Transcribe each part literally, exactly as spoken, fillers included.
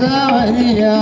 सावरिया।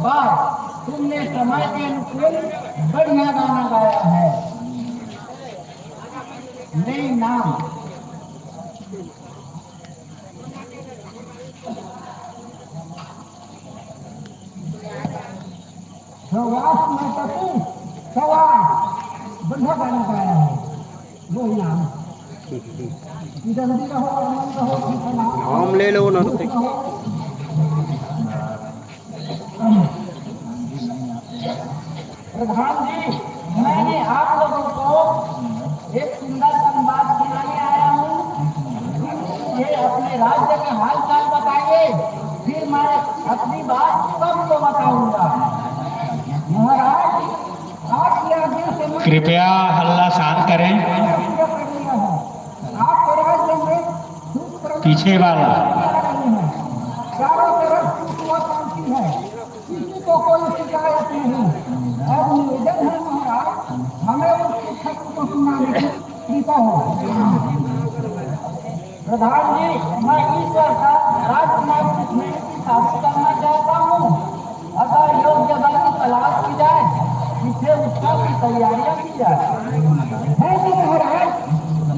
वाह, तुमने समय के अनुकूल बढ़िया गाना गाया है। नहीं नाम। सवास में पति, सवास। बढ़िया गाना गाया है। वही नाम। जल्दी रहो, आनंद रहो, खुश रहो। नाम ले लो ना। खुश रहो। प्रधान जी, मैंने आप लोगों को एक सुंदर संवाद सुनाने आया हूँ। मुझे अपने राज्य का हाल चाल बताइए, फिर मैं अपनी बात सबको बताऊंगा। महाराज, आपके आगे से मैं कृपया हल्ला शांत करें। आपके राज्य में सुख प्रणाम पीछे वाला। चारों तरफ सुख व शांति है, किसी को कोई शिकायत नहीं। अब निवेदन है महाराज, हमें उस शिक्षक को सुनाने की कृपा हो। प्रधान जी, मैं इस वर्ष राजकुमार कृष्ण की शादी करना चाहता हूँ। अगर योग्य वर की तलाश की जाए, जिससे उत्सव की तैयारियां की जाए। है कि महाराज,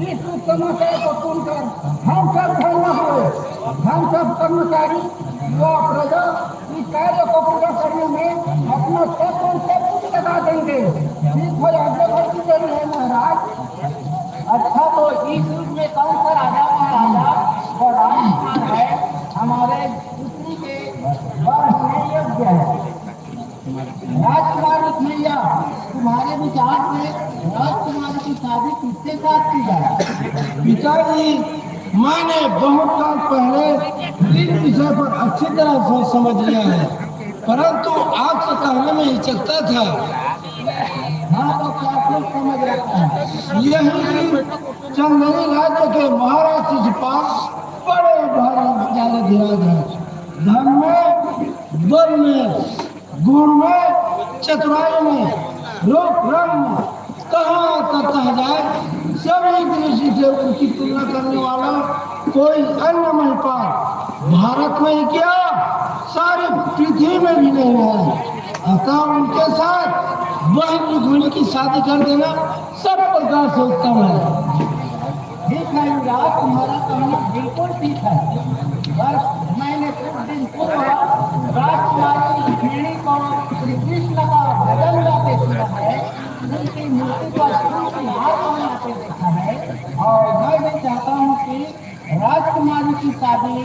इस शुभ समाचार को सुनकर हम सब धन्य हुए। हम सब कर्मचारी, युवा, प्रजा इस कार्य को पूरा करने में अपना सब और सब कुछ लगा देंगे। इस पर आज्ञा कर दी गई है महाराज। अच्छा, तो इस युग में कौन सा राजा महाराजा और राजकुमार है हमारे पुत्री के वर होने योग्य है? राजकुमारी भैया, तुम्हारे विचार से राजकुमारी की शादी किसके साथ की जाए? पिताजी, मैंने बहुत साल पहले इस विषय पर अच्छी तरह से समझ लिया है, परंतु आपसे कहने में हिचकता था। हाँ, तो क्या कुछ समझ रखा है? यही चंदेरी राज्य के महाराज शिशुपाल बड़े भारी ज्ञानाधिराज हैं। धन में, बल में, गुण में, चतुराई में, रूप रंग में, कहाँ तक कहा जाए, सभी दृष्टि से उनकी तुलना करने वाला कोई अन्य महिपाल भारत में ही क्या, सारी पृथ्वी में भी नहीं है। अतः उनके साथ बहन रुक्मिणी की शादी कर देना सब प्रकार से उत्तम है। ठीक है युवराज, तुम्हारा कहना बिल्कुल ठीक है, पर मैंने कुछ दिन पूर्व राजकुमारी रुक्मिणी को श्री कृष्ण का भजन गाते सुना है। उनकी मूर्ति पर फूल की हार पहनाते देखा है, और मैं भी चाहता हूँ कि राजकुमारी की शादी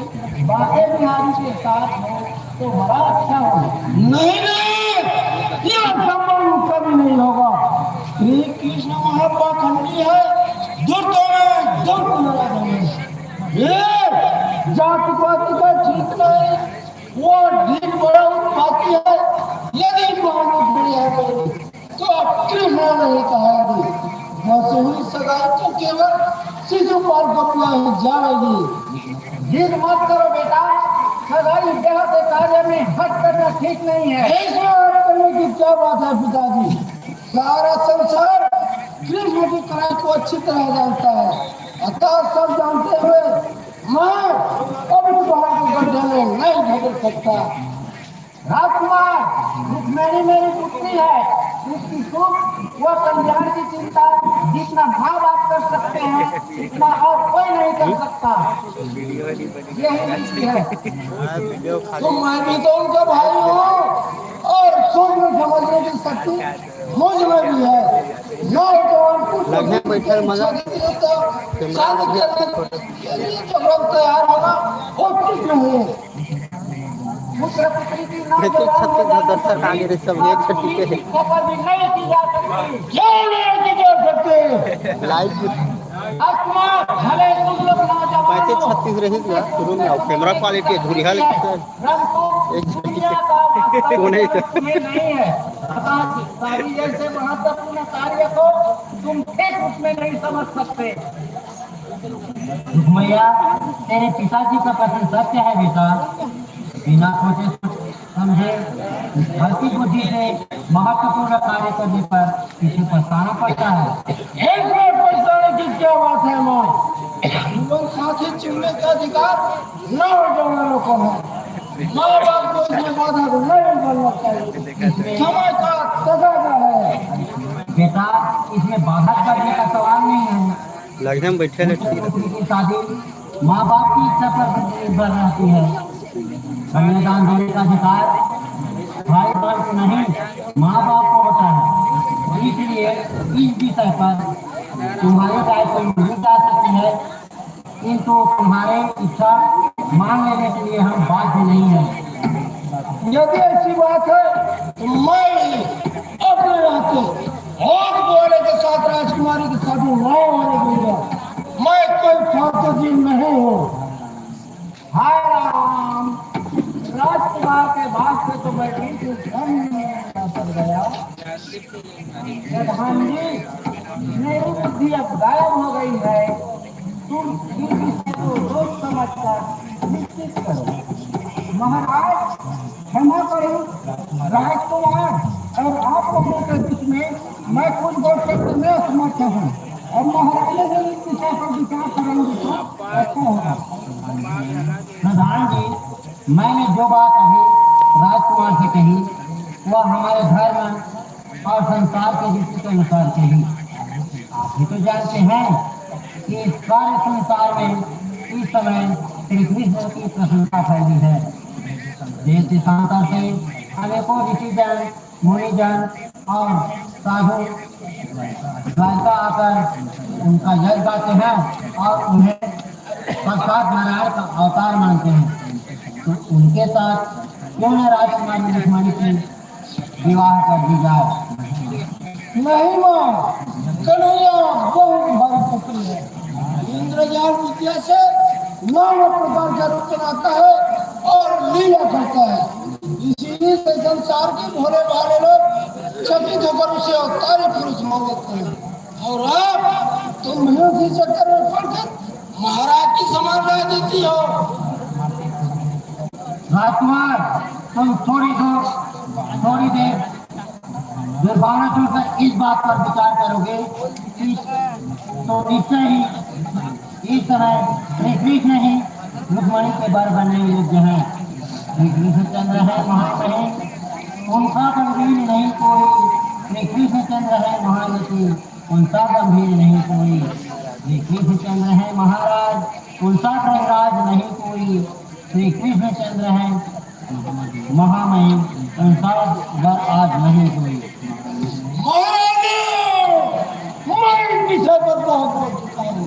बांके बिहारी के साथ हो तो बड़ा अच्छा हो। नहीं, नहीं, यह संभव कभी नहीं होगा। श्री कृष्ण महापाखंडी है, दुर्दोष है, दुर्दोष है। ये जातिवादी का ठीक नहीं, वो ढीठ बड़ा उत्पाती है। यदि मांगी खड़ी है मेरी, तो कृष्ण नहीं कहेगी। जैसे हुई सगाई तो केवल शिशुपाल को बुलाई जाएगी। जिद मत करो बेटा, सगाई ब्याह के कार्य में हट करना ठीक नहीं है। इसमें हट करने की क्या बात है पिताजी? सारा संसार कृष्ण की कला को अच्छी तरह जानता है, अतः सब जानते हुए मैं कभी बाहर के गड्ढे में नहीं झगड़ सकता। राजकुमार, रुक्मिणी मेरी पुत्री है, उसकी सुख व कल्याण की चिंता जितना माँ बाप कर सकते हैं, उतना और कोई नहीं कर सकता। यही रीति है। तो मैं भी तो उनका भाई हूँ और सोचने समझने की शक्ति मुझ में भी है। नौजवान कुछ लगने बैठे मजा। शादी करने के लिए जब हम तैयार होना, वो ठीक नहीं है। पुत्र पुत्री की नाम देखिए, छत्तीस दर्शक आगे रहे, सब एक छठी के हैं। शपथ भी नहीं की जा सकती। क्यों नहीं की जा सकती? लाइव आत्मा भले तुम लोग नौजवान पैंतीस हो। छत्तीस रही थी शुरू में, और कैमरा क्वालिटी अधूरी है, लेकिन परंतु एक छठी दुनिया के का वास्तव कौन है में इधर? तुम्हें नहीं है। अतः शादी जैसे महत्वपूर्ण कार्य को तुम ठीक रूप में नहीं समझ सकते। रुक्मैया, तेरे पिताजी का कथन सत्य है बेटा। बिना सोचे समझे गलती बुद्धि से महत्वपूर्ण कार्य करने पर पीछे पछताना पड़ता है। इसमें पछताने की क्या बात है माँ? जीवन साथी चुनने का अधिकार नौजवानों को है। माँ बाप को इसमें बाधक नहीं बनना चाहिए। समय का तकाजा है। बेटा, इसमें बाधक बनने का सवाल नहीं है। लग हम बैठे ले ठीक है। पुत्री की शादी माँ बाप की इच्छा पर निर्भर रहती है। कन्यादान देने का अधिकार भाई बहन को नहीं, माँ बाप को होता है। इसलिए इस विषय पर तुम्हारी राय तो नहीं जा सकती है, किंतु तुम्हारे इच्छा मान लेने के लिए हम बाध्य नहीं है। यदि ऐसी बात है तो मैं अपने हाथों हाथ वाले के साथ राजकुमारी की शादी ना होने दूंगा। मैं कोई फालतू जीव नहीं हूँ। हाय राम, राजकुमार के बात से तो मैं बिल्कुल धन्य कर गया। प्रधान जी, मेरी बुद्धि अब गायब हो गई है। तुम इस विषय को सोच समझ कर निश्चित करो। महाराज, क्षमा करो, राजकुमार और आप लोगों के बीच में मैं कुछ बोल सकते मैं असमर्थ हूँ। अब महाराज ने इस विषय पर विचार करेंगे तो अच्छा होगा। प्रधान जी, मैंने जो बात अभी राजकुमार से कही, वह हमारे धर्म और संसार के रीति के अनुसार कही। आप भी तो जानते हैं कि इस सारे संसार में इस समय श्री कृष्ण की प्रशंसा फैली है। देश देशांतर से अनेकों ऋषिजन, मुनिजन और साधु द्वारका आकर उनका यश गाते हैं और उन्हें साक्षात नारायण का अवतार मानते हैं। तो उनके साथ क्यों न राजकुमारी लक्ष्मणी की विवाह कर दी जाए? नहीं माँ, कन्हैया बहुत भारी पुत्री है। इंद्रजाल विद्या से नाना प्रकार का रचन आता है और लीला करता है। इसीलिए तो संसार के भोले भाले लोग चकित होकर उसे अवतारी पुरुष मान लेते हैं। और आप, तुम भी उसी चक्कर में पड़कर महाराज की समान राय देती हो। राजकुमार, तुम थोड़ी दो, थोड़ी देर दुर्भावनापूर्वक इस बात पर विचार करोगे कि तो निश्चय ही इस समय श्री कृष्ण ही रुक्मणी के वर बनने योग्य हैं। श्री कृष्णचंद्र है महामहिम, उनका गंभीर नहीं कोई। श्री कृष्णचंद्र है महायती, उनका गंभीर नहीं कोई। श्री कृष्णचंद्र है महाराज, उनका गंभीर नहीं कोई। श्री कृष्णचंद्र है महामहिम, उनका वर आज नहीं कोई। महाराज, मैं इस विषय पर बहुत बोल चुका हूँ।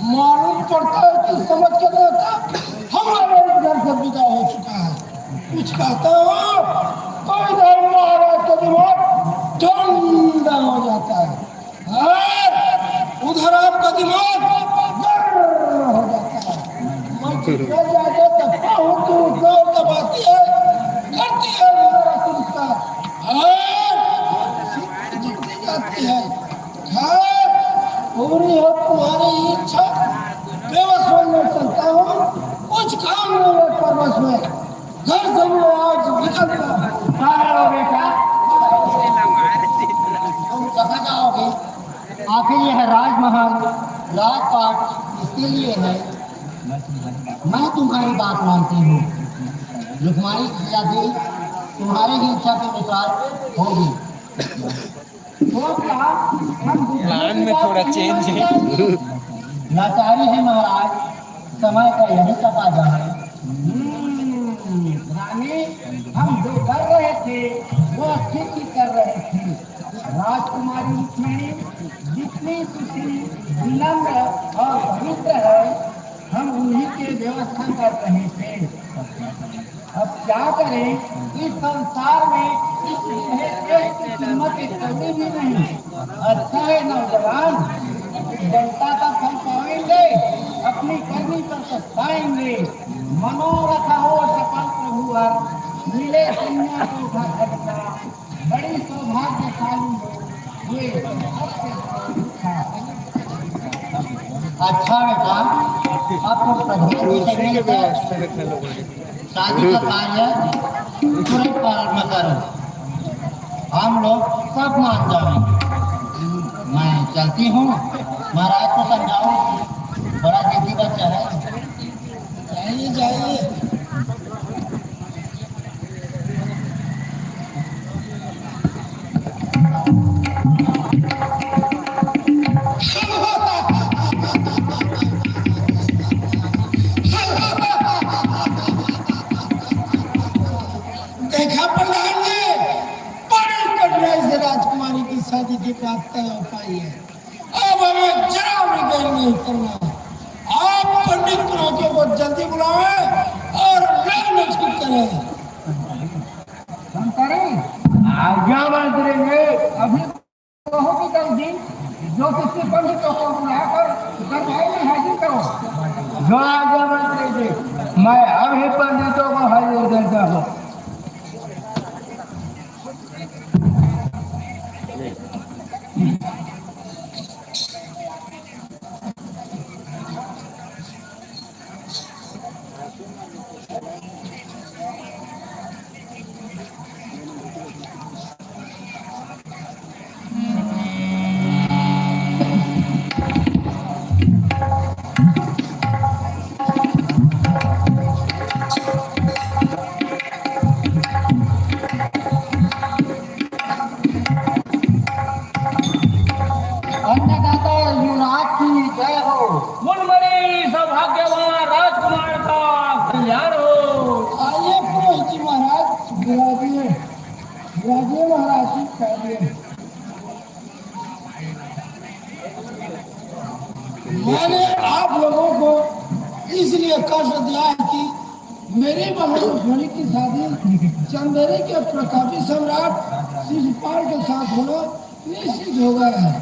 मालूम पड़ता है कि समझ के नहीं आता, हमारा इस घर से विदा हो चुका है। कुछ कहता हूँ तो इधर महाराज का दिमाग ठंडा हो जाता है। और उधर आपका दिमाग गर्म हो जाता है। मैं चिल्ला जाता तब का हूँ, तू जोर दबाती है, करती है मेरा संस्कार। और सिद्धि जाती है। खैर, पूरी हो तुम्हारी इच्छा, बेवस होने चलता हूँ, कुछ काम नहीं है परवश में। घर से मैं आज निकलता हूँ। कहाँ रहो बेटा? तुम कहाँ जाओगे? आखिर यह राजमहल, राजपाट किसके लिए है? मैं तुम्हारी बात मानती हूँ। रुक्मणी की शादी तुम्हारी ही इच्छा के अनुसार होगी। तो क्या हम बुद्धि प्लान की में बात थोड़ा नहीं चेंज है। मानते? लाचारी है महाराज, समय का यही तकाजा है। हम्म, रानी, हम जो कर रहे थे वो अच्छे ही कर रहे थे। राजकुमारी रुक्मिणी जितनी सुशील, विनम्र और पवित्र है, हम उन्हीं के व्यवस्था कर रहे थे। अब क्या करें, इस संसार में इस विधेश की कीमत एक कौड़ी भी नहीं। अच्छा है नौजवान, जनता का फल पाएंगे, अपनी करनी पर पछताएंगे। मनोरथ हो सफल प्रभु वर, मिले कन्या को घर अधिकार। बड़ी सौभाग्यशाली हो ये। अच्छा बेटा, अब तुम प्रभु की जमीन पर शादी का कार्य तुरंत प्रारंभ करो। हम लोग सब मान जाएंगे। मैं चलती हूँ, महाराज को समझाओ, बड़ा जिद्दी बच्चा है। जाइए, जाइए। की प्राप्त हो पाई है। अब हमें जरा भी देर नहीं करना। आप पंडित पुरोहितों को जल्दी बुलावें और लग्न ठीक करें। शंकरी, आज्ञा मंत्री जी। अभी कहो कि कल दिन ज्योतिषी पंडितों को बुलाकर दरबार में हाजिर करो। जो आज्ञा मंत्री जी, मैं अभी पंडितों को हाजिर करता हूँ। अन्नदाता युवराज की जय हो। मुनमणि सौभाग्यवान राजकुमार का कल्याण हो। आइए पुरोहित जी महाराज, विराजिए, विराजिए महाराज जी, विराजिए। मैंने आप लोगों को इसलिए कष्ट दिया है कि मेरी बहन रुक्मणी की शादी चंदेरी के प्रतापी सम्राट शिशुपाल के साथ होना निश्चित हो गया है।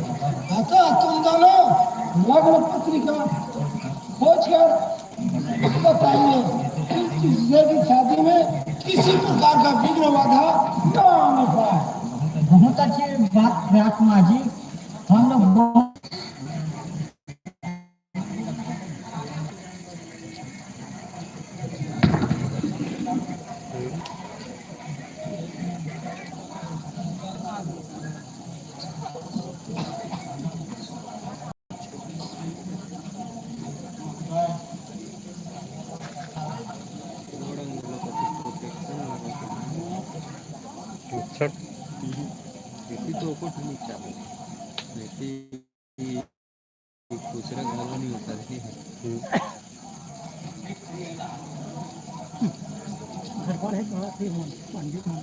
अतः तुम दोनों लग्न पत्रिका खोज कर बताइए कि किसी की शादी में किसी प्रकार का विघ्न बाधा न आने पाए। बहुत अच्छी बात राजकुमार जी, हम लोग बहुत अच्छा। खेती तो ओको ठुनी चालू। खेती दूसरा घर नहीं होता है। हम्म। घर पर है, थोड़ा फिर हम पंडित हम।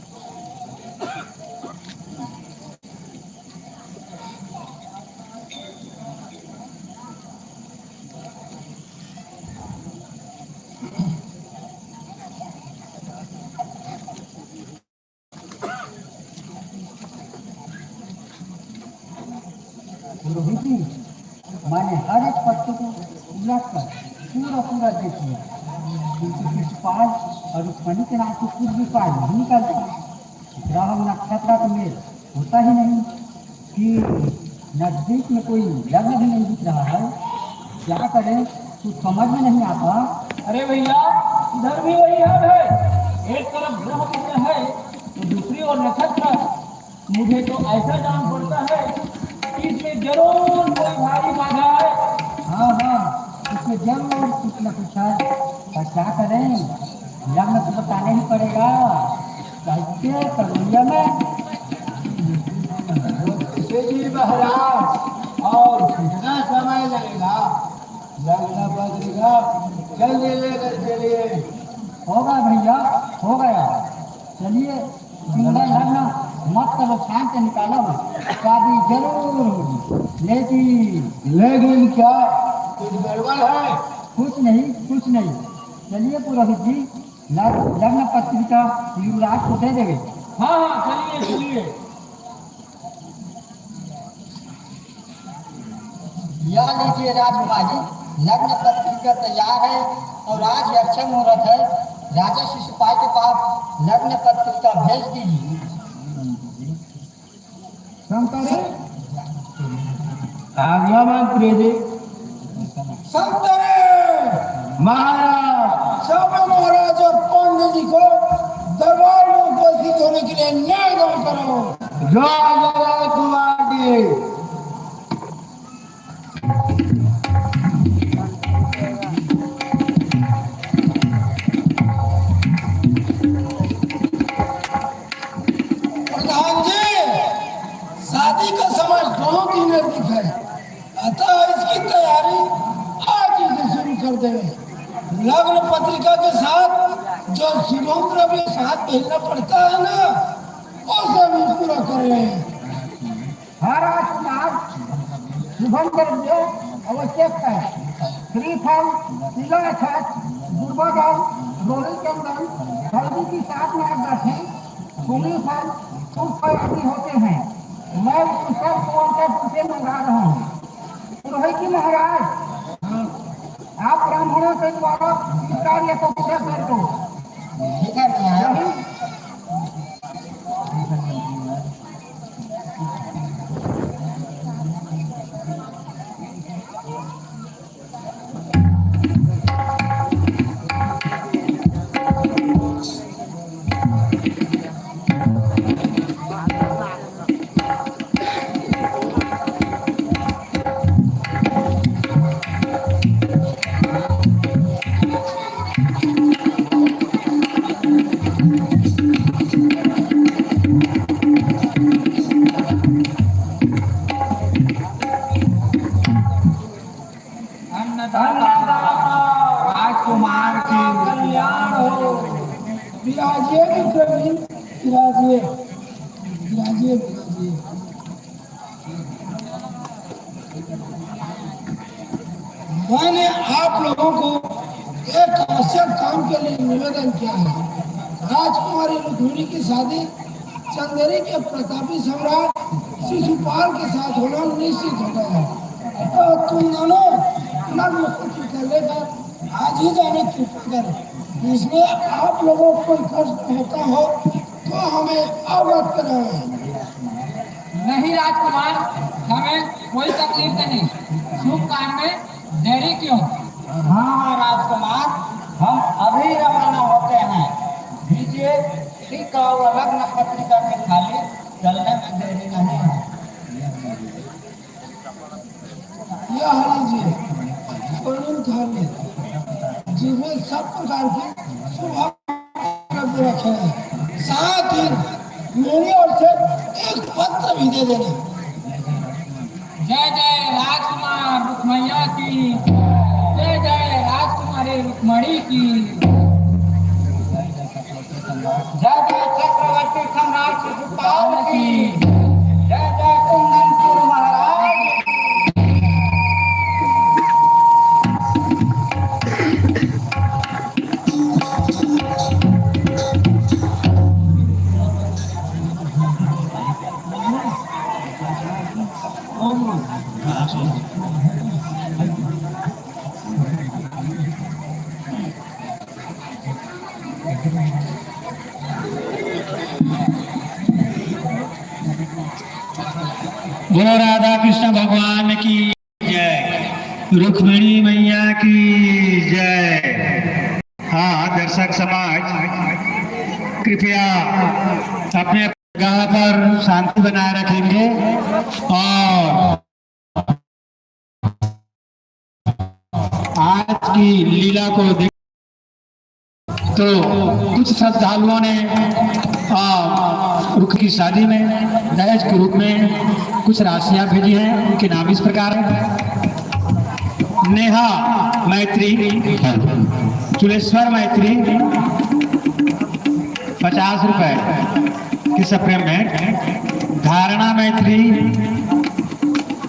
पुरोहित जी, मैंने हर एक पत्ती को उलट कर पूरा पूरा देख लिया, किंतु शिशुपाल और रुक्मणी के नाम से कुछ भी कार्य नहीं निकलता। ग्रह नक्षत्र का मेल होता ही नहीं कि नजदीक में कोई लग्न भी नहीं दिख रहा है। क्या करें, कुछ समझ में नहीं आता। अरे भैया, इधर भी वही हाल है। एक तरफ ग्रह मित्र है तो दूसरी ओर नक्षत्र। मुझे तो ऐसा जान पड़ता है कि इसमें जरूर कोई भारी बाधा है। हाँ, हाँ, इसमें जरूर कुछ न कुछ है, पर क्या करें, लग्न तो बताना ही पड़ेगा। कैसे करूँगा मैं? जी महाराज, और कितना समय लगेगा? लग्न पत्रिका जल्दी लेकर चलिए। होगा भैया, हो गया। चलिए, चिंता लग्न मत करो, शांत निकालो, शादी जरूर होगी। लेकिन लेकिन क्या? कुछ गड़बड़ है? कुछ नहीं, कुछ नहीं। चलिए पुरोहित जी, लग-, लग्न पत्रिका युवराज को दे देंगे। हाँ, हाँ, चलिए, चलिए। यह लीजिए राजकुमार जी, लग्न पत्रिका तैयार है और आज ही अच्छा मुहूर्त है। राजा शिशुपाल के पास लग्न पत्रिका भेज दीजिए। शंकर, आज्ञा मंत्री जी। शंकर, महाराज। सब महाराज और पंडित जी को दरबार में उपस्थित होने के लिए निवेदन करो। जय जय कुमार जी। प्रधान जी, शादी का समय बहुत ही नजदीक है, अतः इसकी तैयारी आज ही से शुरू कर दें। लग्न पत्रिका के साथ जो शुभम द्रव्य साथ भेजना पड़ता है ना, वो सब पूरा कर रहे हैं। हर आज शुभ शुभम द्रव्य आवश्यक है। श्रीफल, तिला अक्षत, दुर्वा दाल, रोली चंदन, हल्दी की सात में आप रखें। फूली फल, पुष्प आदि होते हैं। मैं उत्सव कुंवर का तुमसे मंगा रहा हूँ। पुरोहित जी महाराज, आप ब्राह्मणों के द्वारा इस कार्य को पूरा कर दो। ठीक है महाराज। अन्नदाता राजकुमार की कल्याण हो। विराजिए विक्रमी, विराजिए, विराजिए, विराजिए। मैंने आप लोगों को एक आवश्यक काम के लिए निवेदन किया है। राजकुमारी रुक्मिणी की शादी चंदेरी के प्रतापी सम्राट शिशुपाल के साथ होना निश्चित हो गया है। तो तुम दोनों नग्न पुत्र को लेकर आज ही जाने की कृपा करें। इसमें आप लोगों को कोई कष्ट होता हो तो हमें अवगत कराएं। नहीं राजकुमार, हमें कोई तकलीफ नहीं। शुभ काम में देरी क्यों? हाँ हाँ राजकुमार, हम अभी रवाना होते हैं। भेजिए सिक्का और लग्न पत्रिका के थाली, चलने में देरी नहीं है। यह लीजिए स्वर्णिम थाली, जिसमें सब प्रकार के शुभ द्रव्य रखे हैं। साथ ही मेरी ओर से एक पत्र भी दे देना। जय जय राजकुमार रुक्मैया की, जय जय राजकुमारी रुक्मणी की, जय जय चक्रवर्ती सम्राट शिशुपाल की, जय जय कुंदनपुर महाराज की। बोलो राधा कृष्ण भगवान की जय, रुक्मिणी मैया की जय। हाँ, दर्शक समाज, कृपया अपने जगह पर शांति बनाए रखेंगे और आज की लीला को देख तो कुछ श्रद्धालुओं ने, आ, रुक्मिणी की शादी में दहेज के रूप में कुछ राशियां भेजी हैं। उनके नाम इस प्रकार हैं: नेहा मैत्री, चुलेश्वर मैत्री, पचास रुपए के सप्रेम भेंट, धारणा मैत्री,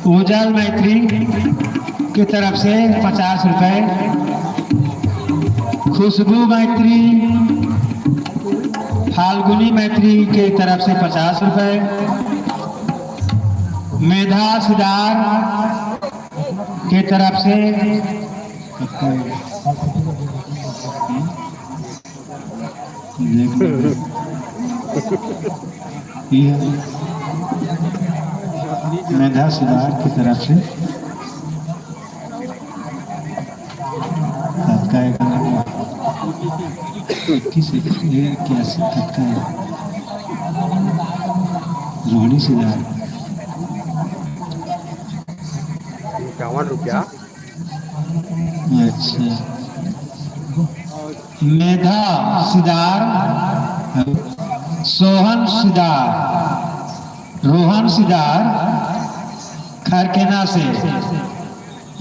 उज्जवल मैत्री की तरफ से पचास रुपए, खुशबू मैत्री, फाल्गुनी मैत्री की तरफ से पचास रुपए, मेधा सिदार की तरफ से मेधा सिदार की तरफ से तत्काय का किस, ये क्या से तत्काय? रोहिणी सिदार। इक्यावन रुपया। अच्छा। मेधा सिदार, सोहन सिदार, रोहन सिदार खरकेना से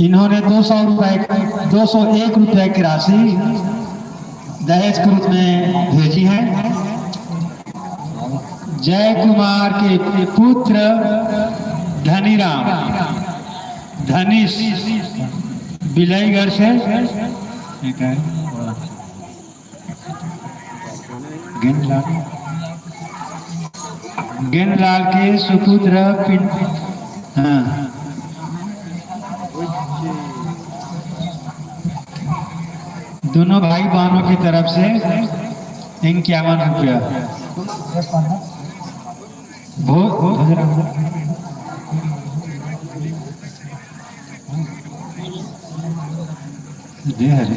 इन्होंने दो सौ रुपए, दो सौ एक रुपए की राशि दहेज के रूप में भेजी है। जय कुमार के पुत्र धनीराम, धनीश, बिलाईगढ़ से। गेंदलाल, गेंदलाल के सुपुत्र पिं-, हाँ। दोनों भाई बहनों की तरफ से इक्यावन रुपया। भो-, भोजराम। जय हरि।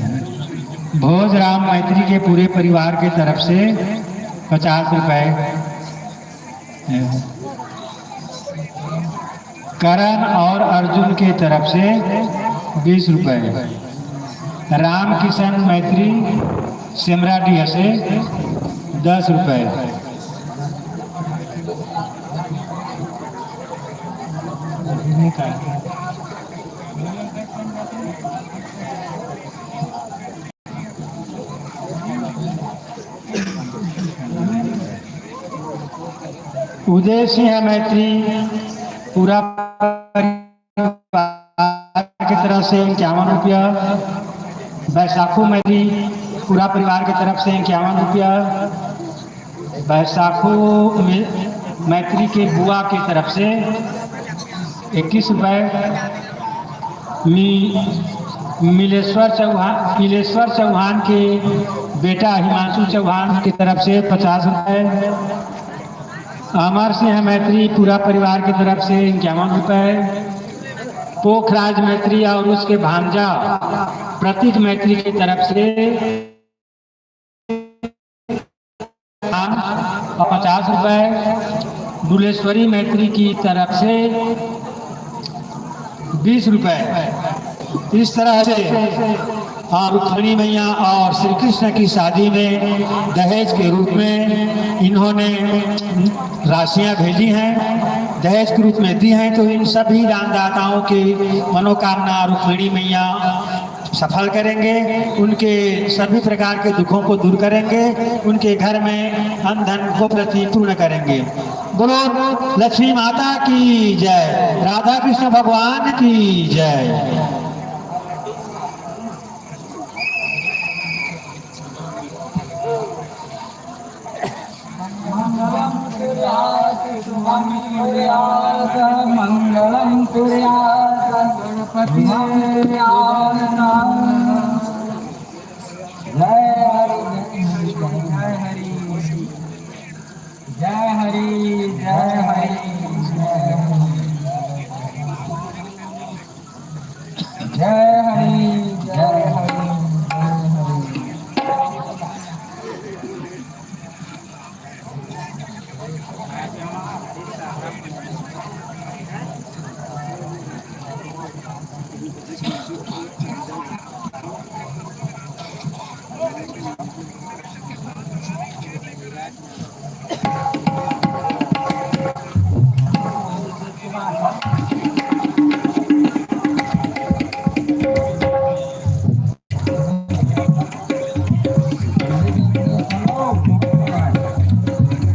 भोजराम मैत्री के पूरे परिवार के तरफ से पचास रुपए। करण और अर्जुन के तरफ से बीस रुपए। रामकिशन मैत्री सेमराडीह से दस रुपए। उदय सिंह मैत्री पूरा परिवार की तरफ से इक्यावन रुपया। बैसाखू मैत्री पूरा परिवार की तरफ से इक्यावन रुपया। बैसाखू मै-, मैत्री के बुआ की तरफ से इक्कीस रुपए। मी-, मिलेश्वर चौहान, मिलेश्वर चौहान के बेटा हिमांशु चौहान की तरफ से पचास रुपए। अमर सिंह मैत्री पूरा परिवार की तरफ से इक्यावन रुपए। पोखराज मैत्री और उसके भांजा प्रतीक मैत्री की तरफ से पचास रुपए। डुलेश्वरी मैत्री की तरफ से बीस रुपए। इस तरह से, हाँ, रुक्मिणी मैया और श्री कृष्ण की शादी में दहेज के रूप में इन्होंने राशियां भेजी हैं, दहेज के रूप में दी हैं। तो इन सभी दानदाताओं की मनोकामना रुक्मिणी मैया सफल करेंगे, उनके सभी प्रकार के दुखों को दूर करेंगे, उनके घर में अन्न धन को प्रति पूर्ण करेंगे। बोलो लक्ष्मी माता की जय, राधा कृष्ण भगवान की जय। मंगलम कुर्यात् स्वामी कुर्यात् मंगलम कुर्यात् गणपति कुर्यात्। जय हरि, जय हरि, जय हरि, जय हरि, जय हरि। जय हरि, जय हरि, जय हरि।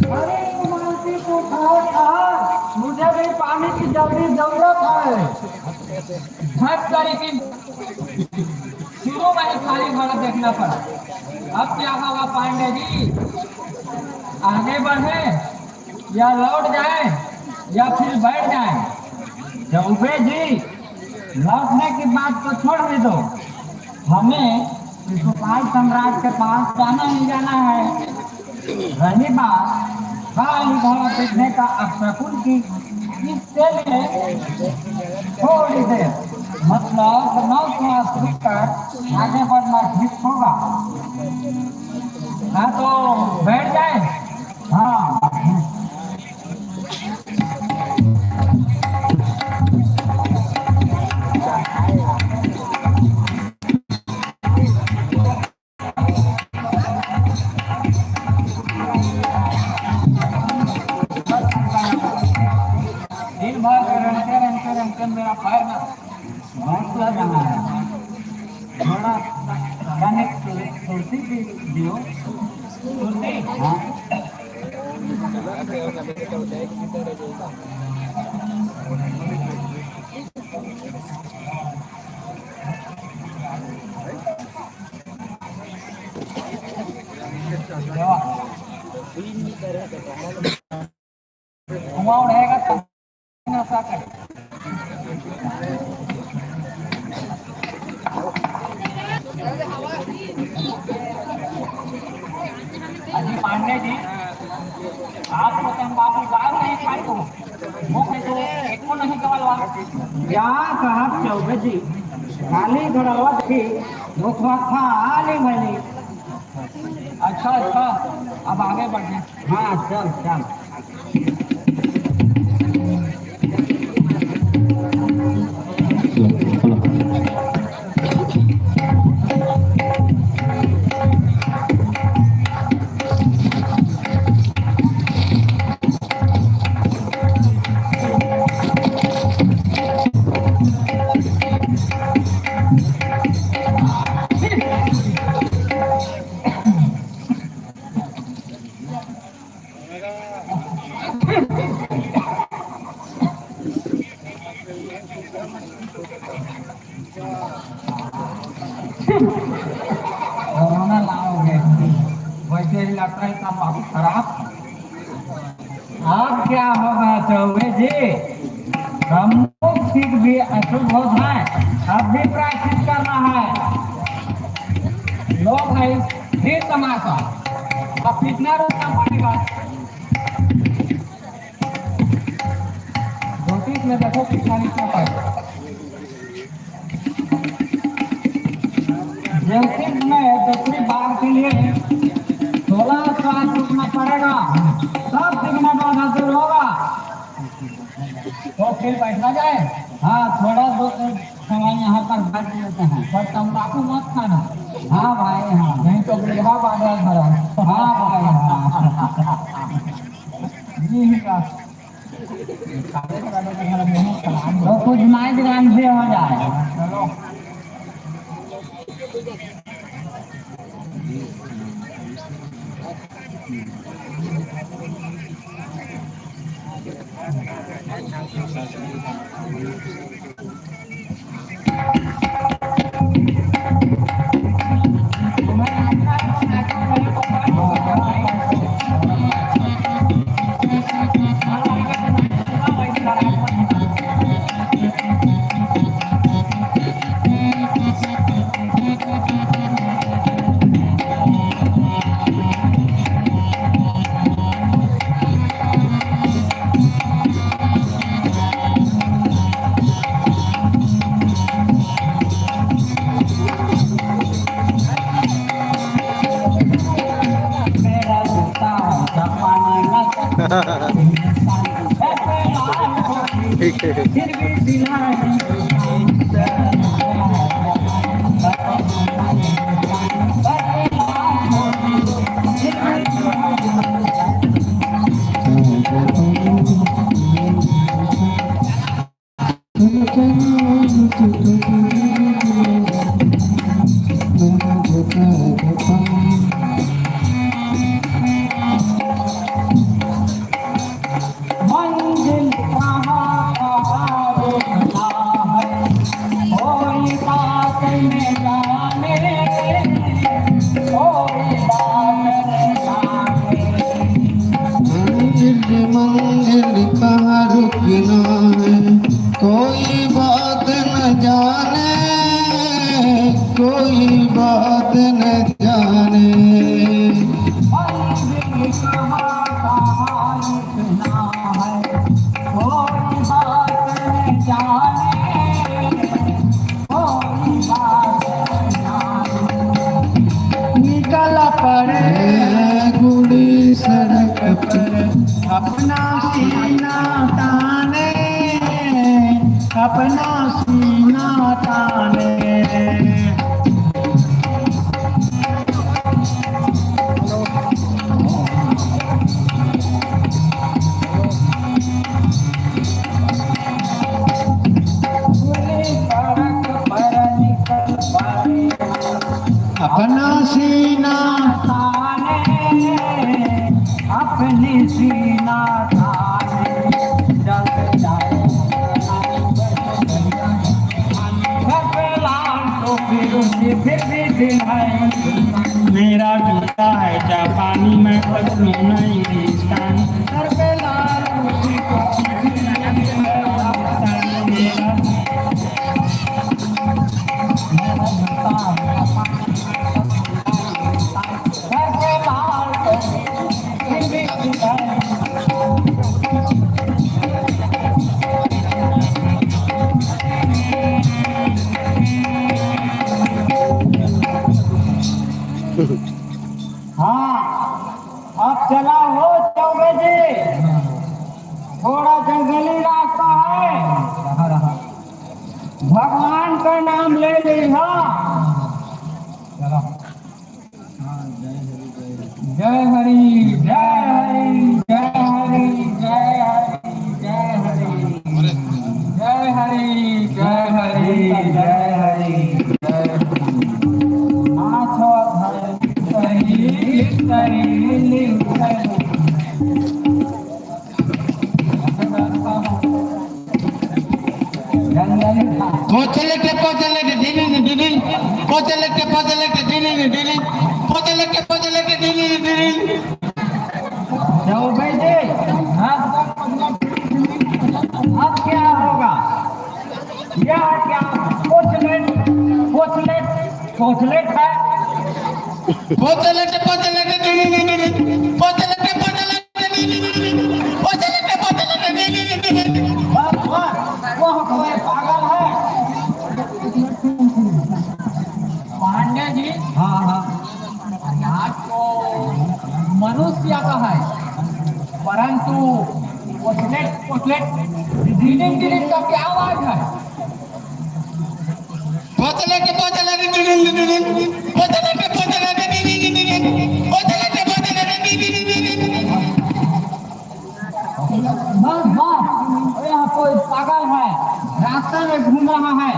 अरे, मालती, तू ठहर, ठहर। मुझे भी पानी की जल्दी जरूरत है। झट करी की शुरू में ही खाली घड़ा देखना पड़ा। अब क्या होगा पांडे जी, आगे बढ़े या लौट जाए या फिर बैठ जाए? चौबे जी, लौटने की बात तो छोड़ ही दो, हमें शिशुपाल सम्राट के पास जाना ही जाना है। रही बात खाली घड़ा देखने का अपशकुन की, इसके लिए थोड़ी देर, मतलब नौ श्वास रुक कर आगे बढ़ना ठीक होगा। हाँ, तो बैठ जाए। हाँ। दिन भर के रंगते, रंगते, रंगते मेरा पैर ना बहुत लग रहा है। थोड़ा कनेक्ट तुलसी की दियो। तुलसी? हाँ। धुआं उड़ेगा तो नशा करे। अजी पांडे जी, आपको तंबाकू दारू नहीं खाए तो, वो तो एक को नहीं गवालवा। क्या कहा चौबे जी, खाली घड़वा देखी, वो खा खा आली भली। अच्छा, अच्छा, अब आगे बढ़े। हाँ, चल, चल। कोरोना लाओगे, वैसे ही लगता है तंबाकू खराब। अब क्या होगा चौबे जी, प्रमुख सिख भी अशुभ होता है, अब भी प्रायश्चित करना है। लो भाई, फिर तमाशा, अब कितना रोकना पड़ेगा? ज्योतिष में देखो कितना लिखना पड़ेगा। ज्योतिष में दूसरी बार के लिए सोलह श्वास रुकना पड़ेगा, तब विघ्न बाधा दूर होगा। तो फिर बैठा जाए। हाँ, थोड़ा दो समय यहाँ पर बैठ लेते हैं, पर तंबाकू मत खाना। हाँ भाई, हाँ, नहीं तो बूढ़ा बाजार भरा। हाँ भाई, हाँ। जी हाँ। तो कुछ माइक राम से हो जाए। ठीक है। मंजिल कहाँ कहाँ रुकना है, कोई बात न जाने, कोई बात न जाने। मंजिल, मंजिल कहाँ रुकना है, कोई बात न जाने, कोई बात न जाने। मंजिल कहाँ कहाँ रुकना है, कोई बात न जाने, कोई बात न जाने। निकल पड़े गुड़ी सड़क पर, अपना सीना ताने, अपना सीना ताने। अपना सीना ताने, अपनी सीना ताने, जल जाए। मेरा जूता है जापानी, मैं पतलून इंग्लिस्तान। सर पे लाल टोपी, मेरा, मेरा जूता है जापानी, मैं पतलून इंग्लिस्तान। सर पे लाल टोपी, हाँ, अब चला हो चौबे जी, थोड़ा जंगली रास्ता है, भगवान का नाम ले ली। हाँ, जय हरि, जय हरि, जय हरि, जय हरि, जय हरि, जय हरि, जय हरि, जय हरि। नाचो धरती सही, सही, सही। पोचलेटे पोचलेटे डिडिन डिडिन, पोचलेटे पोचलेटे डिडिन डिडिन, पोचलेटे पोचलेटे डिडिन डिडिन। चौबे जी, हाँ, अब क्या होगा? यह क्या? पोचलेट, पोचलेट, पोचलेट है। पोचलेटे पोचलेटे डिडिन डिडिन, पोचलेटे पोचलेटे डिडिन डिडिन, पोचलेटे पोचलेटे डिडिन डिडिन। वाह, वाह, वह कोई पागल है। पांडे जी, हाँ, हाँ। अनाज तो मनुष्य का है, परंतु पोचलेट, पोचलेट, डिडिन, डिडिन का क्या आवाज है? पोचलेट, पोचलेट, डिडिन, डिडिन, पोचलेट, पोचलेट, डिडिन, डिडिन, पोचलेट, पोचलेट, डिडिन, डिडिन। बस, बस, यहाँ कोई पागल है, रास्ता में घूम रहा है।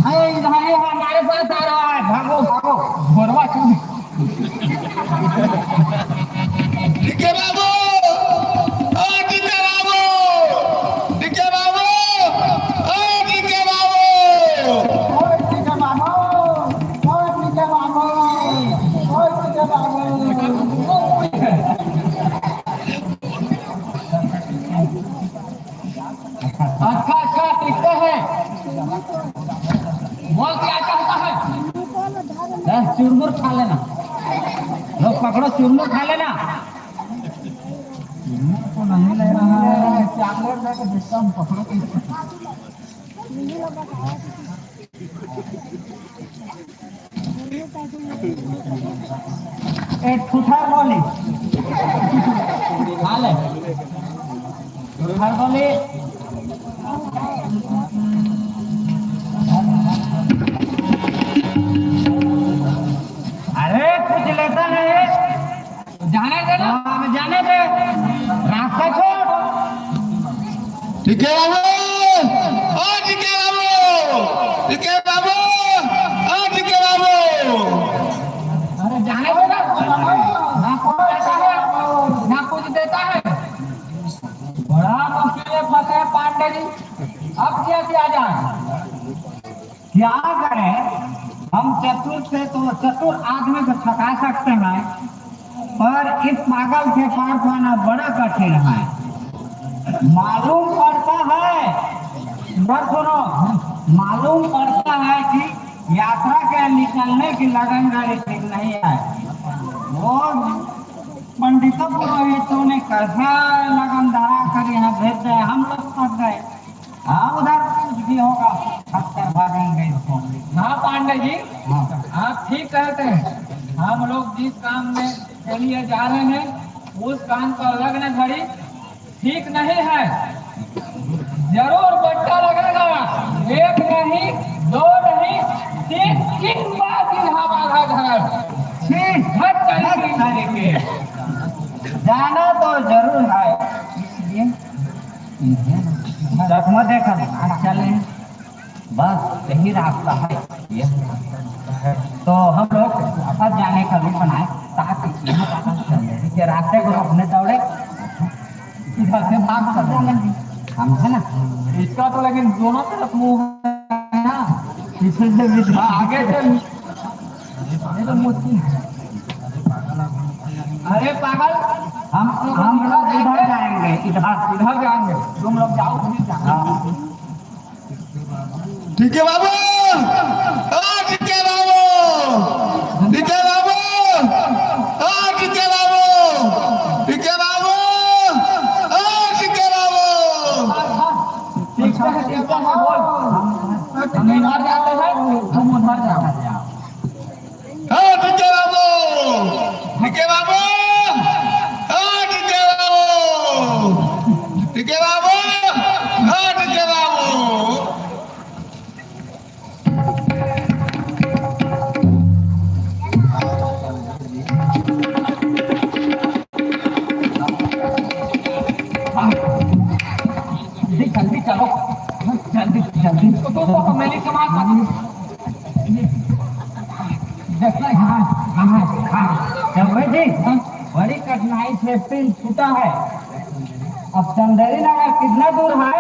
अरे, इधर ये हमारे साथ आ रहा है, भागो, भागो, भोरवा चूड़ी। डीके बाबू, ओ डीके बाबू, डीके बाबू, ओ डीके बाबू। ओए डीके बाबू, ओए डीके बाबू, ओए डीके बाबू। अच्छा, अच्छा, ठीक तो है। बोल, क्या चाहता है? दस चुरमुर खा लेना। लो, पकड़ो, चुरमुर खा लेना। चुरमुर तो नहीं लेना है, चॉकलेट लेके देखता हूँ, पकड़ो। एक ठुठा बोली। हाल है। ठुठा बोली। अरे, कुछ लेता नहीं। जाने दे ना। हाँ, जाने दे। रास्ता छोड़। डीके बाबू, ओ डीके बाबू, डीके बाबू, ओ डीके बाबू। अरे जाने दे ना। ना कुछ देता है, ना कुछ देता है। बड़ा मुश्किल में फंसे हैं पांडे जी। अब क्या किया जाए? क्या करें, हम चतुर से तो चतुर आदमी को ठगा सकते हैं, पर इस पागल के पार पाना बड़ा कठिन है। मालूम पड़ता है, पर सुनो, मालूम पड़ता है कि यात्रा के निकलने की लगन घड़ी ठीक नहीं है। वो पंडितों पुरोहितों ने कैसा लगन धरा कर यहाँ भेज दिया, हम लोग फंस गए। हाँ, उधर कुछ भी होगा, पत्थर भागेंगे इसको। हाँ पांडे जी, हाँ। आप ठीक कहते हैं। हम लोग जिस काम में के लिए जा रहे हैं, उस काम का लगन घड़ी ठीक नहीं है। जरूर बट्टा लगेगा, एक नहीं, दो नहीं, तीन, तीन बार गिरहा बाघा घर। ठीक, हर तरीके। जाना तो जरूर है, इसलिए चकमा देखा, आज चले। बस यही रास्ता है, यही रास्ता है। तो हम लोग वापस जाने का रूट बनाए, ताकि यहाँ वापस चल जाए, कि रास्ते को रोकने दौड़े, इधर से मार्ग कर देंगे। समझे ना? इसका तो लेकिन दोनों तरफ मुंह है ना, पीछे से भी, हाँ, आगे से भी। अरे पागल, हम हम लोग इधर जाएंगे, इधर इधर जाएंगे, तुम लोग जाओ, उधर जाओ। हाँ। डीके बाबू, ओ डीके बाबू, डीके बाबू, ओ डीके बाबू, डीके बाबू, ओ डीके बाबू। ठीक से, ठीक से बोल। हम इधर जाते हैं, तुम उधर जाओ। ओ डीके बाबू, डीके बाबू, ओ डीके बाबू, डीके बाबू, ओ डीके बाबू। जल्दी, जल्दी चलो, जल्दी, जल्दी। तो, तो, तो, मैंने कमाल कर देखना, हाँ, हाँ, हाँ। चंद्र जी, बड़ी कठिनाई से पिंड छूटा है। अब चंदेरी नगर कितना दूर है?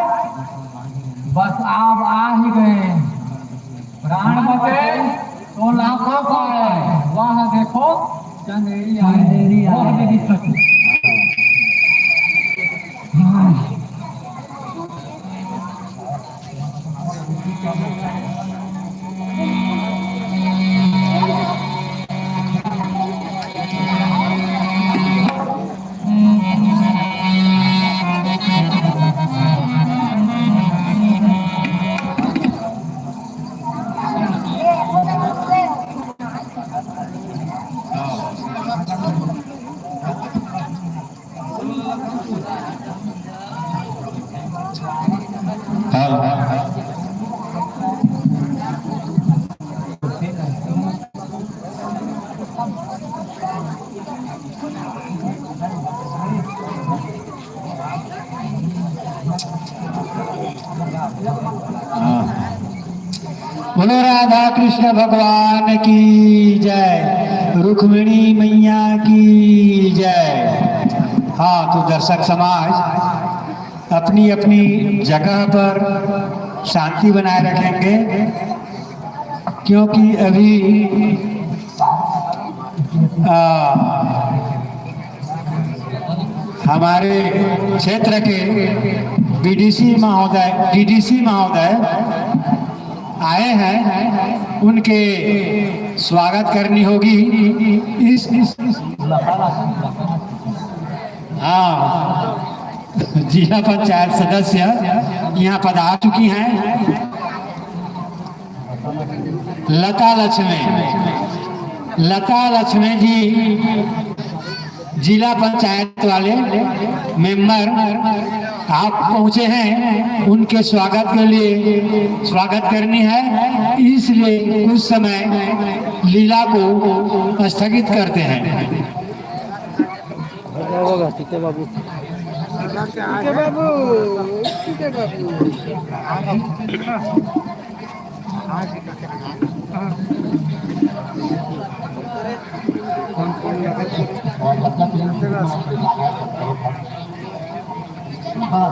बस आप आ ही गए। प्राण बचे तो लाखों पाए। वहाँ देखो, चंदेरी आई। चंदेरी आई। वहाँ देखो। हाँ। बोलो राधा कृष्ण भगवान की जय, रुक्मिणी मैया की जय। हाँ, तो दर्शक समाज अपनी अपनी जगह पर शांति बनाए रखेंगे, क्योंकि अभी, आ, हमारे क्षेत्र के बीडीसी महोदय, डीडीसी महोदय आए हैं, उनके स्वागत करनी होगी। इस, इस, इस हाँ, जिला पंचायत सदस्य यहाँ पधार चुकी हैं। लता लक्ष्मी, लता लक्ष्मी जी जिला पंचायत वाले मेंबर आप पहुंचे हैं, उनके स्वागत के लिए, स्वागत करनी है, इसलिए कुछ समय लीला को स्थगित करते हैं। ठीक है बाबू, ठीक है बाबू, ठीक है बाबू। हाँ।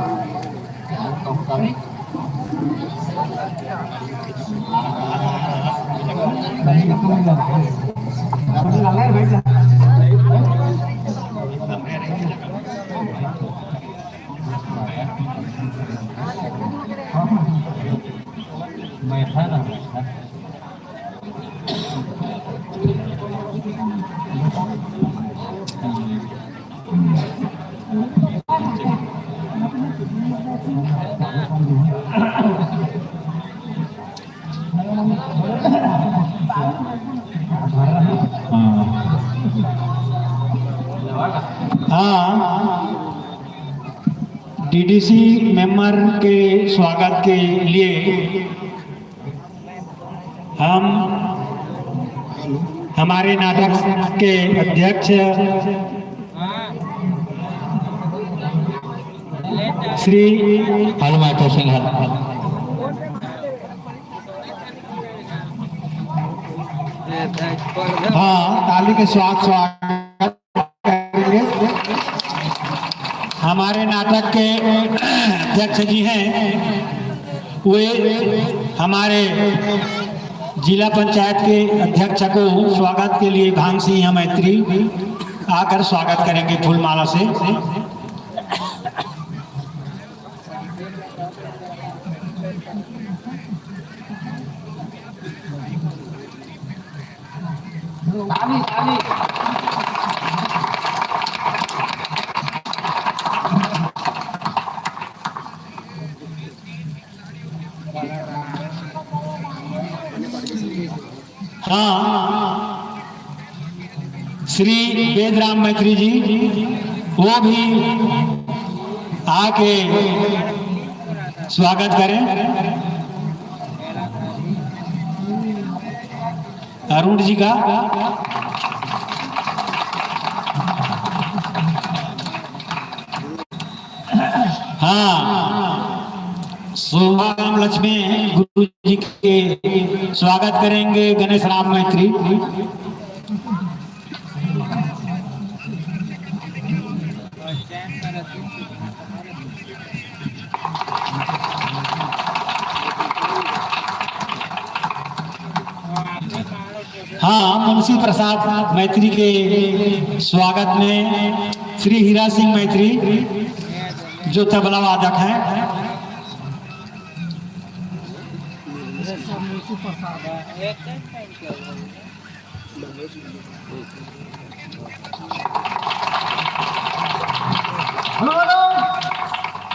हाँ, डीडीसी मेंबर के स्वागत के लिए हम हमारे नाटक के अध्यक्ष श्री हनुमान सिंह हाँ, ताली के साथ स्वागत करेंगे। हमारे नाटक के अध्यक्ष जी हैं, वे हमारे जिला पंचायत के अध्यक्ष को स्वागत के लिए भान सिंह मैत्री आकर स्वागत करेंगे फूलमाला से। हाँ, श्री वेदराम मैत्री जी, वो भी आके स्वागत करें अरुण जी का। हाँ, शुभाराम लक्ष्मी गुरु जी के स्वागत करेंगे गणेश राम मैत्री। हाँ, मुंशी प्रसाद मैत्री के स्वागत में श्री हीरा सिंह मैत्री जो तबला वादक हैं। बोलो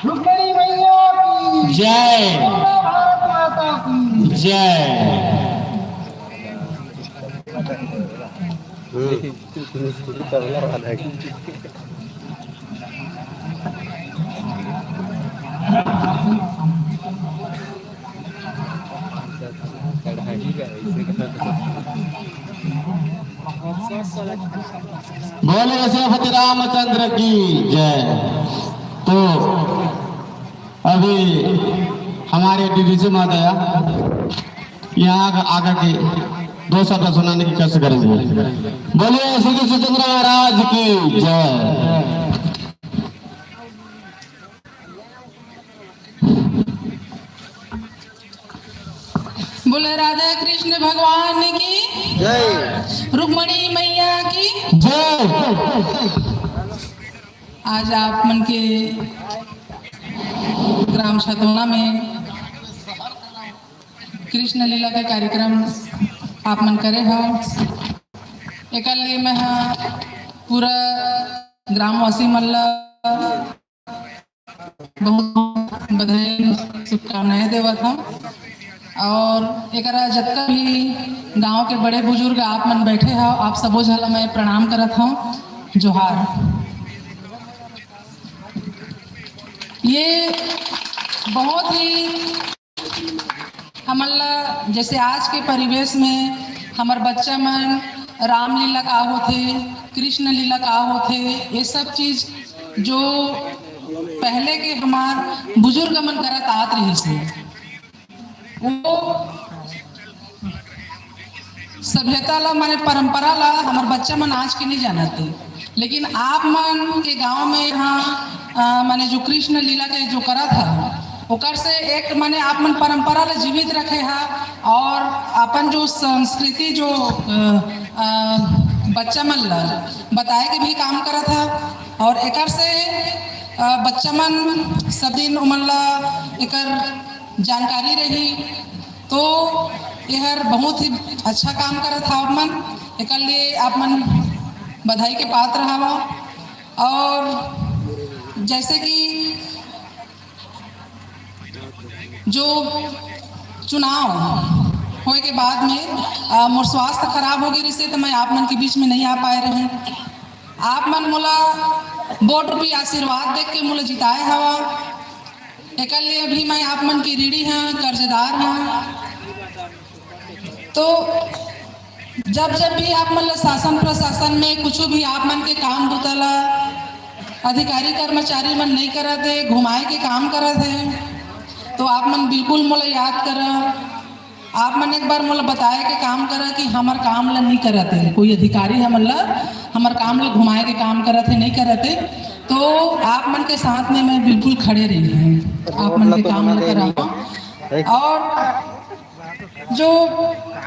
रुक्मणी मैया की जय। बोलो भारत माता की जय। बोले सेनापति रामचंद्र की जय। तो अभी हमारे डीडीसी महोदया यहाँ आगे के दो शब्द सुनाने की कोशिश करेंगे। बोले श्री कृष्णचंद्र महाराज की जय। बोले राधा कृष्ण भगवान की जय। रुक्मणी मैया की जय। आज आप मन के ग्राम छतौना में कृष्ण लीला के कार्यक्रम आप मन करे हो, एकर लिए मैं ह पूरा ग्रामवासी मन ला बहुत बधाई, शुभकामनाएं देवत हूँ। और एकरा जतका भी गांव के बड़े बुजुर्ग आप मन बैठे हो, आप सबो झन ला मैं प्रणाम करत हूँ, जोहार। ये बहुत ही हमन ला, जैसे आज के परिवेश में हमर बच्चा मन रामलीला का होथे, कृष्ण लीला का होथे, ये सब चीज जो पहले के हमार बुजुर्ग मन करत आत रहिस हे, वो सभ्यता ला, माने परंपरा ला हमर बच्चा मन आज के नहीं जानत हे। लेकिन आप मन के गांव में यहाँ, अ, माने जो कृष्ण लीला के जो करत हा, ओकर से एक माने आप मन परंपरा ला जीवित रखे हा और अपन जो संस्कृति जो, अ, अ, बच्चा मन ला बताए के भी काम करत हा और एकर से, अ, बच्चा मन सब दिन उमन ला एकर जानकारी रही। तो एहर बहुत ही अच्छा काम करत हा आप मन, एकर लिए आप मन बधाई के पात्र हवा। और जैसे कि जो चुनाव होए के बाद में, अ, मोर स्वास्थ्य खराब हो गए रिसे, तो मैं आप मन के बीच में नहीं आ पाए रहे। आप मन मोला वोट रूपी आशीर्वाद देख के मोला जिताए हवा, एकर लिए भी मैं आप मन के ऋणी हाँ, कर्जदार हाँ। तो जब जब भी आप मन ला शासन प्रशासन में कुछ भी आप मन के काम बुता ला अधिकारी कर्मचारी मन नहीं करत हे, घुमाए के काम करत हे, तो आप मन बिल्कुल मोला याद करा। आप मन एक बार मोला बताए के काम करा कि हमर काम ला नहीं करत हे, कोई अधिकारी हमन ला, हमर काम ला घुमाए के काम करत हे, नहीं करत हे, तो आप मन के साथ में मैं बिल्कुल खड़े रही हूँ, आप मन के काम ला कराऊँ। और जो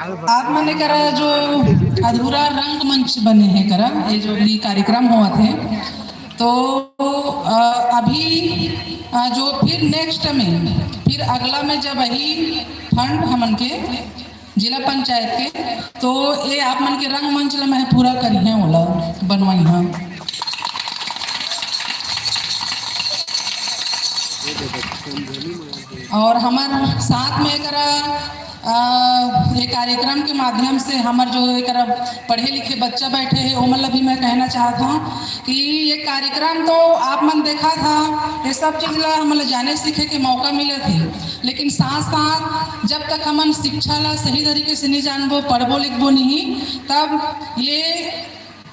आप मन करा जो अधूरा रंगमंच बने हे करा, ये जो भी कार्यक्रम होवत हे, तो अ, अभी अ, जो फिर नेक्स्ट में, फिर अगला में जब वही फंड हमन के जिला पंचायत के, तो ये आप मन के रंगमंच ला मैं पूरा करिहे, ओला बनवाई हाँ। और हमर साथ में एकरा अ, ये कार्यक्रम के माध्यम से हमर जो एकरा पढ़े लिखे बच्चा बैठे हे, ओमन ला भी मैं कहना चाहत हूँ कि ये कार्यक्रम तो आप मन देखा था, ये सब चीज ला हमन ला जाने सीखे के मौका मिलत हे, लेकिन साथ साथ जब तक हमन शिक्षा ला सही तरीके से नहीं जानबो, पढ़बो लिखबो नहीं, तब ये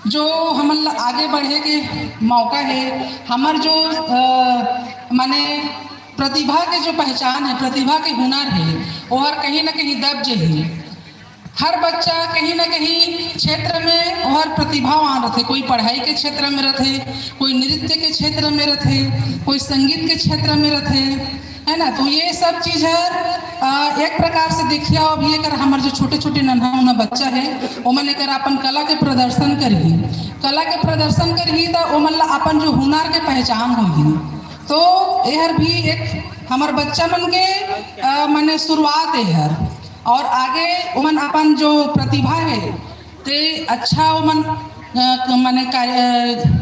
जो हमन ला आगे बढ़े के मौका हे, हमर जो अ, माने प्रतिभा के जो पहचान हे, प्रतिभा के हुनर हे, ओहर कहीं ना कहीं दब जही। हर बच्चा कहीं ना कहीं क्षेत्र में ओहर प्रतिभावान रथे, कोई पढ़ाई के क्षेत्र में रथे, कोई नृत्य के क्षेत्र में रथे, कोई संगीत के क्षेत्र में रथे, है ना। तो ये सब चीज हर अ, एक प्रकार से देखिए, अभी एकर हमर जो छोटे छोटे नन्हा मुन्ना बच्चा हे, ओमन एकर अपन कला के प्रदर्शन करही, कला के प्रदर्शन करही तो ओमन ला अपन जो हुनर के पहचान होही। तो एहर भी एक हमर बच्चा मन के अ, माने शुरुआत एहर, और आगे ओमन अपन जो प्रतिभा हे ते अच्छा ओमन अ, माने कार्य अ,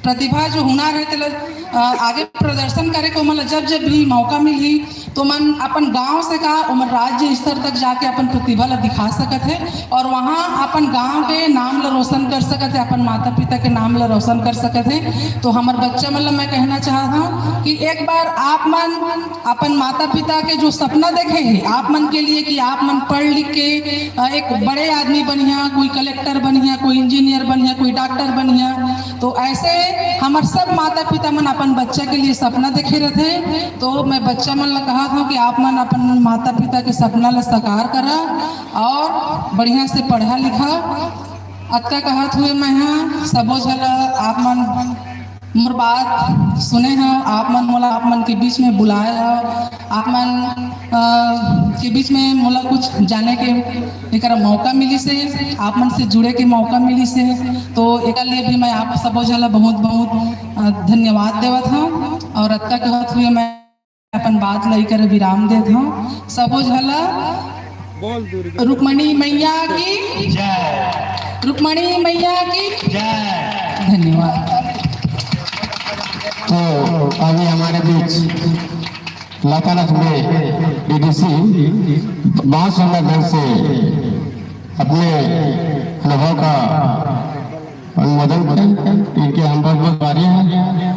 प्रतिभा जो हुनर हे तेला अ, आगे प्रदर्शन करे के ओमन ला जब जब भी मौका मिलही, तो मन अपन गांव से का ओमन राज्य स्तर तक जाके अपन प्रतिभा ला दिखा सकत हे और वहाँ अपन गांव के नाम ला रोशन कर सकत हे, अपन माता पिता के नाम ला रोशन कर सकत हे। तो हमर बच्चा मन ला मैं कहना चाहत हूँ कि एक बार आप मन अपन माता पिता के जो सपना देखे हे आप मन के लिए कि आप मन पढ़ लिख के अ, एक बड़े आदमी बनिया, कोई कलेक्टर बनिया, कोई इंजीनियर बनिया, कोई डॉक्टर बनिया, तो ऐसे हमर सब माता पिता मन अपन बच्चा के लिए सपना देखे रथे। तो मैं बच्चा मन ला कहत हूँ कि आप मन अपन माता पिता के सपना ला साकार करा और बढ़िया से पढ़ा लिखा। अतका कहत हुए मैं हा सबो झन ला, आप मन मोर बात सुने हा, आप मन मोला आप मन के बीच में बुलाए हा, आप मन अ, के बीच में मोला कुछ जाने के एकर मौका मिलिस हे, आप मन से जुड़े के मौका मिलिस हे, तो एकर लिए भी मैं आप सबो झन ला बहुत बहुत अ, धन्यवाद देवत हूँ। और अतका कहत हुए मैं अपन बात ला एकर विराम देत हूँ। सबो झन ला रुक्मणी मैया की जय। रुक्मणी मैया की जय। धन्यवाद। तो अभी हमारे बीच लता लक्ष्मी डीडीसी बहुत सुंदर ढंग से अपने अनुभव का अनुमोदन किया। इनके हम बहुत बहुत आभारी हैं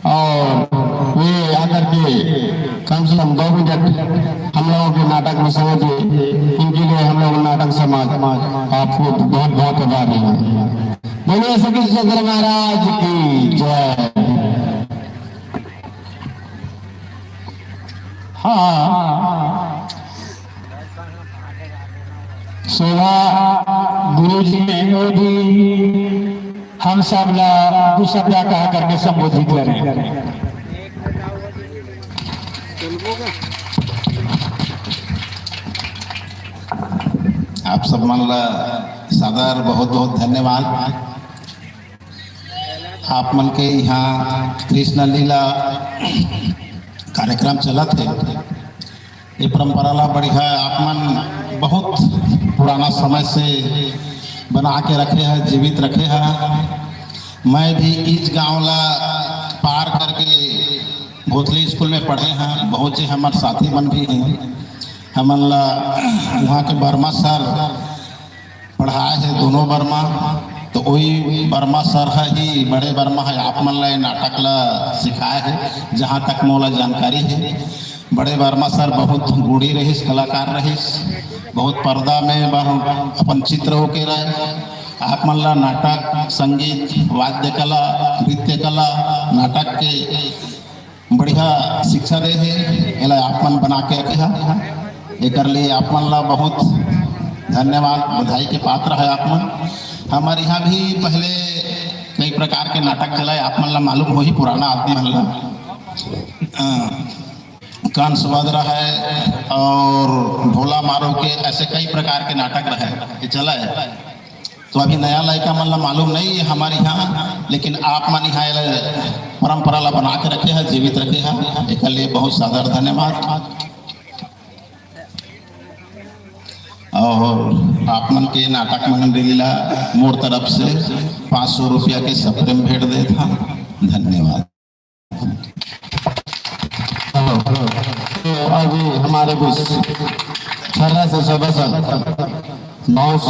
और वे आकर के कम से कम दो मिनट हम लोगों के नाटक में समय दिए। इनके लिए हम लोग नाटक समाज आपको बहुत बहुत आभारी हैं। बोलिए सतीश चंद्र महाराज की जय। हाँ, शोभा गुरु जी ने भी हम सब ला दो शब्द कहा करके संबोधित करें। आप सब मन ला सादर बहुत बहुत धन्यवाद। आप मन के यहाँ कृष्ण लीला कार्यक्रम चलत हे। ये परंपरा ला बढ़िया आप मन बहुत पुराना समय से बना के रखे है, जीवित रखे है। मैं भी इस गांव ला पार करके भोथली स्कूल में पढ़े हैं। बहुत जे हमार साथी मन भी हैं, हमन ला वहाँ के वर्मा सर पढ़ाए हे दोनों वर्मा, तो वही वर्मा सर ह ही, बड़े वर्मा ह आप मन ला ये नाटक ला सिखाए हे, जहाँ तक मोला जानकारी हे। बड़े वर्मा सर बहुत गुणी रहिस, कलाकार रहिस, बहुत पर्दा में अपन चित्र होके रहे। आप मन ला नाटक, संगीत, वाद्य कला, नृत्य कला, नाटक के बढ़िया शिक्षा दे हे, एला आप मन बना के रखे हा। एकर लिए आप मन ला बहुत धन्यवाद, बधाई के पात्र है आप मन। हमारे यहाँ भी पहले कई प्रकार के नाटक चला है, आप मन ला मालूम होही, पुराना आदमी मन ला। अ, कंस वध रहे और ढोला मारो के, ऐसे कई प्रकार के नाटक रहे, ये चला है। तो अभी नया लइका मन ला मालूम नहीं है हमारे यहाँ, लेकिन आप मन यहाँ ये परंपरा ला बना के रखे हैं, जीवित रखे हैं, एकर लिए बहुत सादर धन्यवाद। और आप मन के नाटक मंडली ला मोर तरफ से पाँच सौ रुपया के सप्रेम भेंट देत हा। धन्यवाद। तो अभी हमारे बीच छर्रा से सुबह से बहुत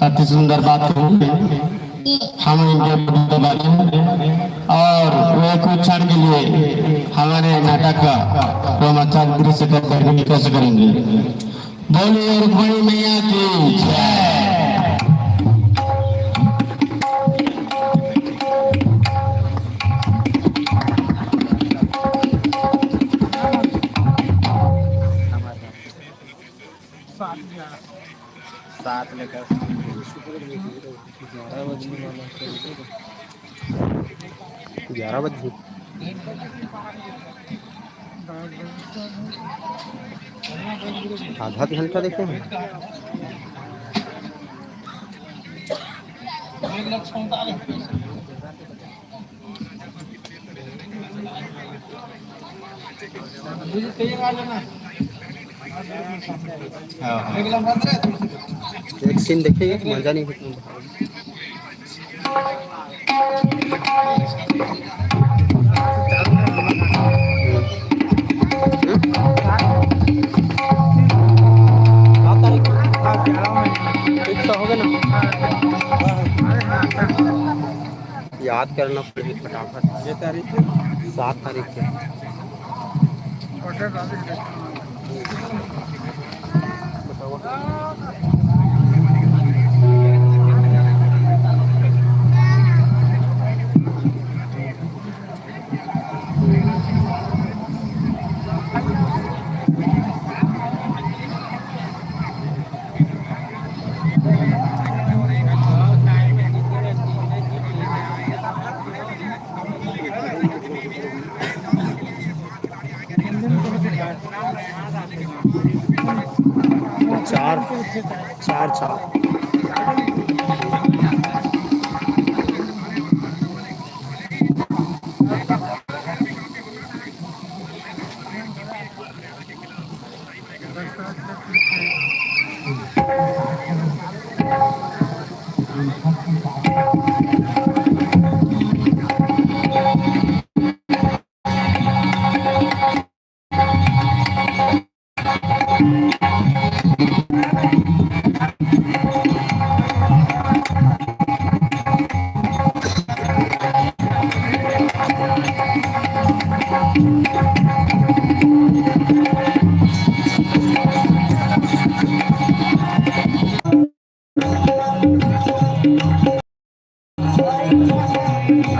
अति सुंदर बात कही। हम इनके बधाई देंगे और वे कुछ क्षण के लिए हमारे नाटक का रोमांचक दृश्य को देखने की कोशिश करेंगे। बोलिए रुक्मणी मैया की जय। सात लेकर ग्यारह बजने वाला है। ग्यारह बजे। आधा घंटा देखे हैं। हाँ, हाँ। एक सीन देखे, मजा नहीं। याद करना पड़ेगा फटाफट। ये तारीख है? सात तारीख है। चार, चार, चार।